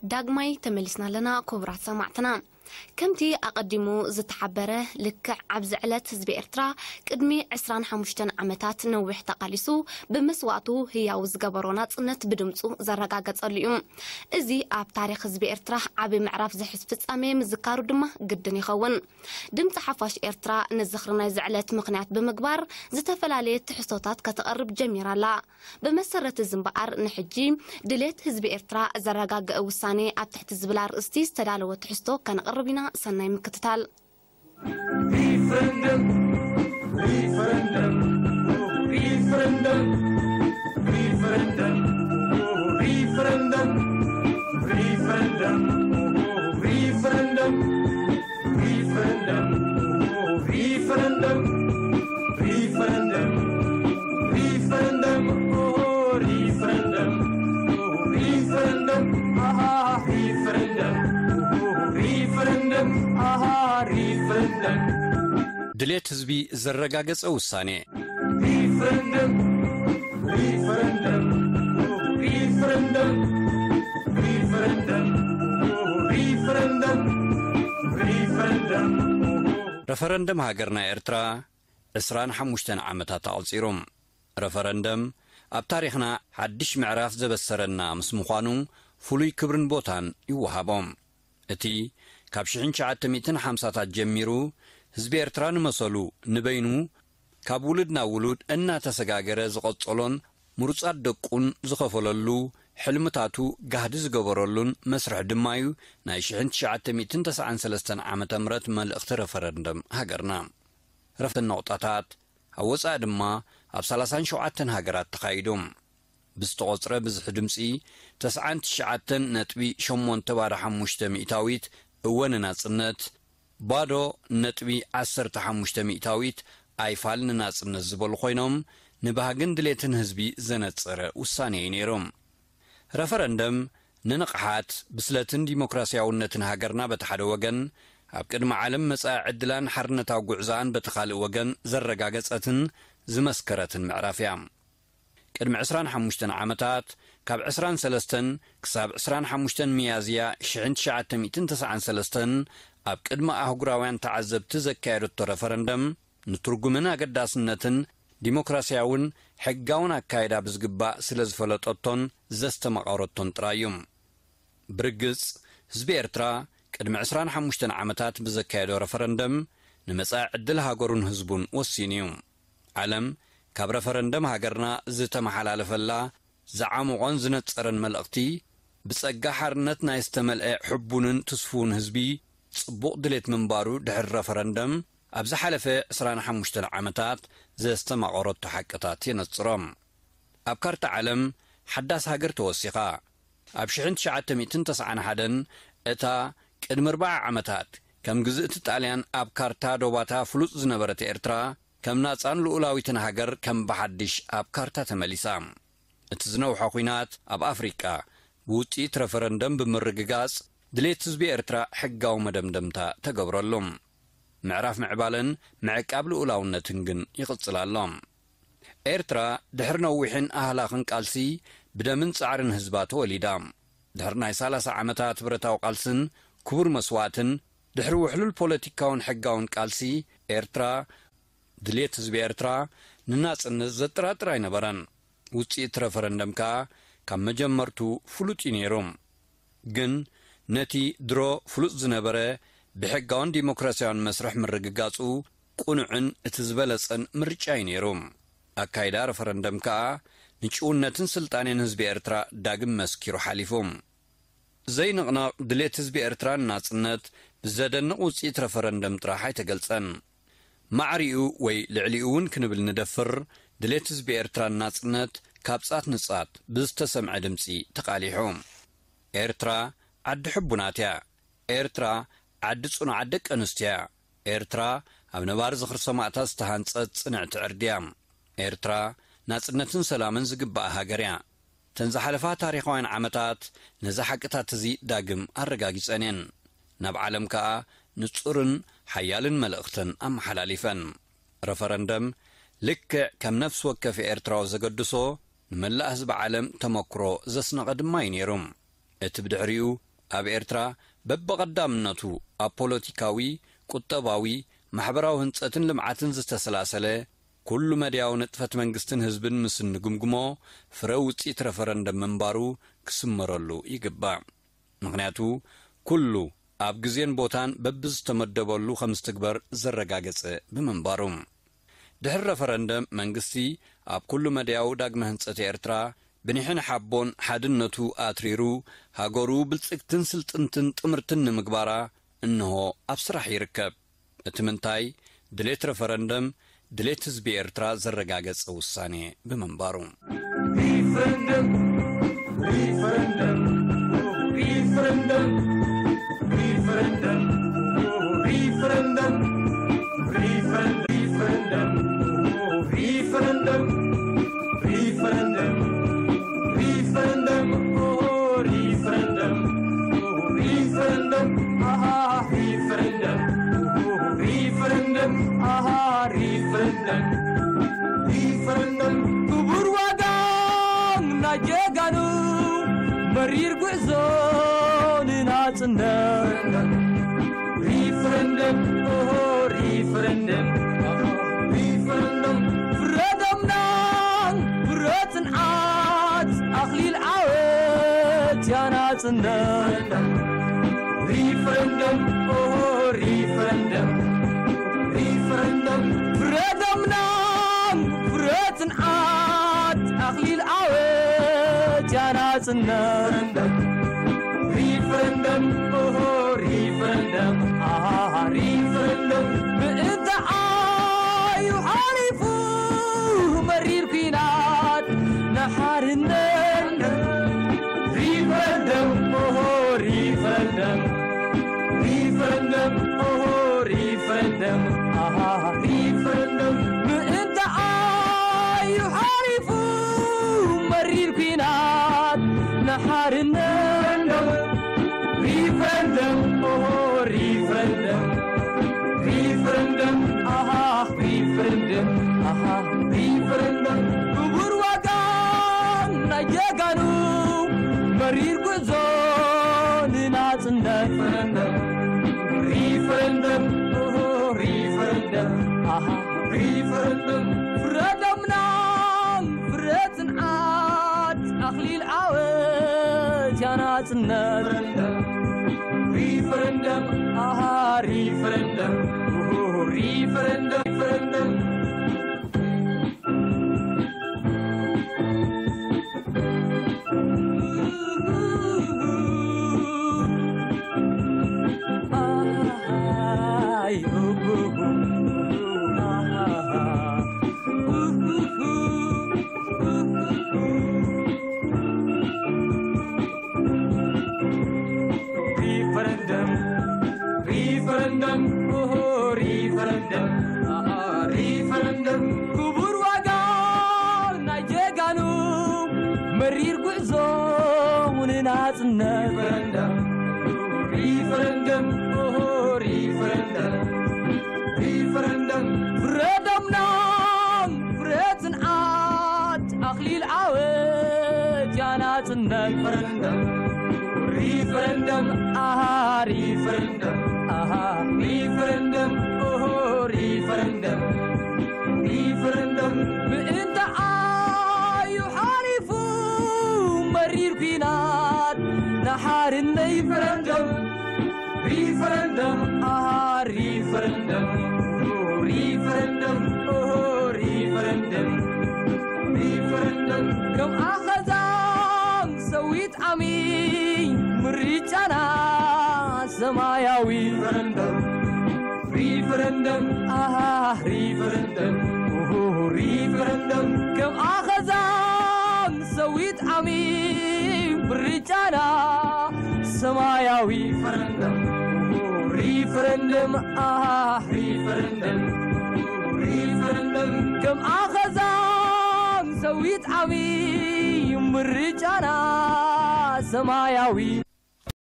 ዳግማይ ተመሊስና ኣለና ክቡራት ሰማዕትና። ከምቲ ኣቐዲሙ ዝተሓበረ፣ ልክዕ ኣብዚ ዕለት ህዝቢ ኤርትራ ቅድሚ ዕስራን ሓሙሽተን ዓመታት ነዊሕ ተቓሊሱ ብመስዋእቱ ህያው ዝገበሮ ናጽነት ብድምጹ ዘረጋገጸሉ እዩ። እዚ ኣብ ታሪኽ ህዝቢ ኤርትራ ዓቢ ምዕራፍ ዝሕዝ ፍጻሜ ምዝካሩ ድማ ግድን ይኸውን። ድምጺ ሓፋሽ ኤርትራ ንዝኽሪ ናይዚ ዕለት ምኽንያት ብምግባር ዝተፈላለየ ትሕዝቶታት ከተቕርብ ጀሚራ ኣላ። ብመሰረት እዚ እምበኣር ንሕጂ ድሌት ህዝቢ ኤርትራ ዘረጋግአ ውሳኔ ኣብ ትሕቲ ዝብል ኣርእስቲ ዝተዳለወ ትሕዝቶ ከነቕርብ ኢና። ሰናይ ምክትታል። Referendum, referendum, referendum, referendum, referendum, referendum, referendum. Referendum, referendum, referendum, referendum, oh, referendum, referendum, aha, referendum, referendum, aha, referendum. ድሌት ህዝቢ ዘረጋገጸ ውሳኔ። Referendum, referendum, referendum, referendum, referendum, referendum. ረፈረንደም ሃገርና ኤርትራ ዕስራን ሓሙሽተን ዓመታት ኣቕጺሩ። ረፈረንደም ኣብ ታሪኽና ሓድሽ ምዕራፍ ዘበሰረና ምስ ምዃኑ ፍሉይ ክብርን ቦታን ይወሃቦ። እቲ ካብ ሽሕን ትሽዓተ ሚእትን ሓምሳታት ጀሚሩ ህዝቢ ኤርትራ ንመሰሉ ንበይኑ ካብ ውሉድ ናብ ውሉድ እናተሰጋገረ ዝቐጸሎን ምሩጻት ደቁን ዝኸፈለሉ፣ ሕልምታቱ ጋህዲ ዝገበረሉን መስርሕ ድማ እዩ ናይ ሽሕን ትሽዓተ ሚእትን ተስዓን ሰለስተን ዓመተ ምህረት መልእኽቲ ረፈረንደም ሃገርና። ረፍተን ነቑጣታት ኣብ ወጻኢ ድማ ኣብ ሰላሳን ሸውዓተን ሃገራት ተኻይዱ። ብዝተቖጽረ ብዝሒ ድምጺ ተስዓን ትሽዓተን ነጥቢ ሸሞንተ ባዶ ሓሙሽተ ሚእታዊት እወ ንናጽነት፣ ባዶ ነጥቢ ዓሰርተ ሓሙሽተ ሚእታዊት ኣይፋል ንናጽነት ዝበሉ ኮይኖም፣ ንባህግን ድሌትን ህዝቢ ዘነጸረ ውሳኔ እዩ ነይሩ። ረፈረንደም ንንቕሓት፣ ብስለትን ዲሞክራሲያውነትን ሃገርና በቲ ሓደ ወገን፣ ኣብ ቅድሚ ዓለም መጻኢ ዕድላን ሓርነታዊ ጉዕዞኣን በቲ ካልእ ወገን ዘረጋገጸትን ዝመስከረትን ምዕራፍ እያ። ቅድሚ ዕስራን ሓሙሽተን ዓመታት፣ ካብ ዕስራን ሰለስተን ክሳብ ዕስራን ሓሙሽተን ሚያዝያ ሽሕን ትሽዓተ ሚእትን ተስዓን ሰለስተን፣ ኣብ ቅድሚ ኣህጉራውያን ተዓዘብቲ ዘካየደቶ ረፈረንደም፣ ንትርጉምን ኣገዳስነትን ዲሞክራሲያውን ሕጋውን ኣካይዳ ብዝግባእ ስለ ዝፈለጠቶን ዘስተማቐረቶን ጥራይ እዩ። ብርግጽ፣ ህዝቢ ኤርትራ ቅድሚ ዕስራን ሓሙሽተን ዓመታት ብዘካየዶ ረፈረንደም ንመጻኢ ዕድል ሃገሩን ህዝቡን ወሲኑ እዩ። ዓለም ካብ ረፈረንደም ሃገርና ዝተመሓላለፈላ ዝዓሞቖን ዝነጸረን መልእኽቲ፣ ብጸጋ ሓርነት ናይ ዝተመልአ ሕቡንን ትስፉውን ህዝቢ ጽቡቕ ድሌት ምንባሩ ድሕሪ ረፈረንደም ኣብ ዝሓለፈ ዕስራን ሓሙሽተን ዓመታት ዘስተማቐረቶ ሓቅታት የነጽሮም። ኣብ ካርታ ዓለም ሓዳስ ሃገር ተወሲኻ። ኣብ ሽሕን ትሽዓተ ሚእትን ተስዓን ሓደን እታ ቅድሚ ኣርባዓ ዓመታት ከም ግዝእቲ ጣልያን ኣብ ካርታ ዶባታ ፍሉጥ ዝነበረት ኤርትራ፣ ከም ናጻን ልኡላዊትን ሃገር ከም ብሓድሽ ኣብ ካርታ ተመሊሳ። እቲ ዝነውሐ ኲናት ኣብ ኣፍሪቃ ብውጽኢት ረፈረንደም ብምርግጋጽ፣ ድሌት ህዝቢ ኤርትራ ሕጋዊ መደምደምታ ተገብረሉ። ምዕራፍ ምዕባለን ምዕቃብ ልኡላውነትን ግን ይቕጽል ኣሎ። ኤርትራ ድሕሪ ነዊሕን ኣህላኽን ቃልሲ ብደምን ጻዕርን ህዝባ ተወሊዳ። ድሕሪ ናይ ሰላሳ ዓመታት ብረታዊ ቃልስን ክቡር መስዋእትን፣ ድሕሪ ውሕሉል ፖለቲካውን ሕጋውን ቃልሲ ኤርትራ፣ ድልየት ህዝቢ ኤርትራ ንናጽነት ዘጠራጥር ኣይነበረን። ውጽኢት ረፈረንደም ከኣ ካብ መጀመርቱ ፍሉጥ እዩ ነይሩ። ግን ነቲ ድሮ ፍሉጥ ዝነበረ ብሕጋውን ዲሞክራሲያውን መስርሕ ምርግጋጹ ቅኑዕን እቲ ዝበለጸን ምርጫ እዩ ነይሩ። ኣካይዳ ረፈረንደም ከኣ ንጭውነትን ስልጣኔን ህዝቢ ኤርትራ ዳግም መስኪሩ ሓሊፉ። ዘይንቕነቕ ድሌት ህዝቢ ኤርትራ ንናጽነት ብዘደንቕ ውጽኢት ረፈረንደም ጥራሕ ኣይተገልጸን። ማዕሪኡ ወይ ልዕሊኡ እውን ክንብል ንደፍር፣ ድሌት ህዝቢ ኤርትራ ንናጽነት ካብ ጻት ንጻት ብዝተሰምዐ ድምጺ ተቓሊሑ። ኤርትራ ዓዲ ሕቡናት እያ። ኤርትራ ዓዲ ጽኑዓት ደቂ ኣንስትዮ እያ። ኤርትራ ኣብ ነባሪ ዝኽሪ ሰማእታት ዝተሃንጸት ጽንዕቲ ዕርዲ እያ። ኤርትራ ናጽነትን ሰላምን ዝግባኣ ሃገር እያ። እተን ዝሓለፋ ታሪኻውያን ዓመታት ነዚ ሓቅታት እዚ ዳግም ኣረጋጊጸን እየን። ናብ ዓለም ከኣ ንጹርን ሓያልን መልእኽተን ኣመሓላሊፈን። ረፈረንደም ልክዕ ከም ነፍሲ ወከፍ ኤርትራዊ ዘገድሶ፣ ንመላእ ህዝቢ ዓለም ተመክሮ ዘስነቐ ድማ እዩ ነይሩ። እቲ ብድሕሪኡ ኣብ ኤርትራ በብቐዳምነቱ ኣብ ፖለቲካዊ፣ ቁጠባዊ፣ ማሕበራዊ ህንጸትን ልምዓትን ዝተሰላሰለ ኩሉ መድያዊ ንጥፈት መንግስትን ህዝብን ምስ እንግምግሞ፣ ፍረ ውጽኢት ረፈረንደም ምንባሩ ክስመረሉ ይግባእ። ምኽንያቱ፣ ኩሉ ኣብ ግዜን ቦታን በብዝተመደበሉ ከም ዝትግበር ዘረጋገጸ ብምንባሩ። ድሕሪ ረፈረንደም፣ መንግስቲ ኣብ ኩሉ መድያዊ ዳግመ ህንጸት ኤርትራ ብኒሕን ሓቦን ሓድነቱ ኣትሪሩ፣ ሃገሩ ብልጽግትን ስልጥንትን ጥምርትን ንምግባራ እንሆ ኣብ ስራሕ ይርከብ። እቲ ምንታይ፣ ድሌት ረፈረንደም፣ ድሌት ህዝቢ ኤርትራ ዘረጋገጸ ውሳኔ ብምንባሩ። Referendum, referendum, referendum, referendum, referendum, referendum, referendum, referendum, referendum, oh, referendum, oh, referendum, aha, referendum, oh, referendum, aha, referendum, referendum, ክቡር ዋጋ ናይ ጀጋኑ መሪር ጉዕዞ ንናጽነት። ሪፈረንደም፣ ኦሆ፣ ሪፈረንደም፣ ሪፈረንደም፣ ፍረ ደምና፣ ፍረ ጽንዓት፣ ኣኽሊል ዓወት፣ ያ ናጽነት። ሪፈረንደም፣ ኦሆ፣ ሪፈረንደም፣ ሪፈረንደም፣ ፍረ ደምና፣ ፍረ ጽንዓት፣ ኣኽሊል ዓወት፣ ያ ናጽነት። ሪፈረንደም፣ ኦሆ፣ ሪፈረንደም፣ ኣሃ፣ ሪፈረንደም፣ ምእንተ ኣዩ ሓሊፉ መሪር ኲናት ንሓርነት። ሪፈረንደም፣ ኦሆ፣ ሪፈረንደም፣ ሪፈረንደም፣ ኦሆ፣ ሪፈረንደም፣ ኣሃ፣ ሪፈረንደም፣ ምእንተ ኣዩ ሓሊፉ መሪር ኲናት ንሓርነት። ሪፈረንደም፣ ኦሆ፣ ሪፈረንደም፣ ሪፈረንደም፣ ኣሃ፣ ሪፈረንደም፣ ኣሃ፣ ሪፈረንደም፣ ክቡር ዋጋ ናይ ጀጋኑ መሪር ጉዕዞ ንናጽነት። ሪፈረንደም፣ ኦሆ፣ ሪፈረንደም፣ ኣሃ፣ ሪፈረንደም፣ ፍረ ደምና፣ ፍረ ጽንዓት፣ ኣኽሊል ዓወት፣ ያ ናጽነት። ሪፈረንደም፣ ኣሃ፣ ሪፈረንደም፣ ኦሆ፣ ሪፈረንደም፣ ሪፈረንደም። ሪፈረንደም፣ ሪፈረንደም፣ ኦሆ፣ ሪፈረንደም፣ ኣሃ፣ ሪፈረንደም፣ ክቡር ዋጋ ናይ ጀጋኑ መሪር ጉዕዞ ንናጽነት። ሪፈረንደም፣ ሪፈረንደም፣ ኦሆ፣ ሪፈረንደም፣ ሪፈረንደም፣ ፍረ ደምና፣ ፍረ ጽንዓት፣ ኣኽሊል ዓወት፣ ያ ናጽነት። ሪፈረንደም፣ ሪፈረንደም፣ ኣሃ፣ ሪፈረንደም፣ ኣሃ፣ ሪፈረንደም፣ ኦሆ፣ ሪፈረንደም፣ ሪፈረንደም፣ ምእንተ ኣዩ ሓሊፉ መሪር ኲናት ንሓርነት። ሪፈረንደም፣ ሪፈረንደም፣ ኣሃ፣ ሪፈረንደም፣ ሪፈረንደም፣ ኦሆ፣ ሪፈረንደም፣ ሪፈረንደም፣ ከም ኣኸዛን ሰዊት ዓሚ ምርጫና ሰማያዊ። ሪፈረንደም፣ ሪፈረንደም፣ ኣሃ፣ ሪፈረንደም፣ ኡሁ፣ ሪፈረንደም፣ ከም ኣኸዛን ሰዊት ዓሚ ምርጫና ሰማያዊ። ሪፈረንደም፣ ሪፈረንደም፣ ኣሃ፣ ሪፈረንደም፣ ሪፈረንደም፣ ከም ኣኸዛን ሰዊት ዓሚ ምርጫና ሰማያዊ።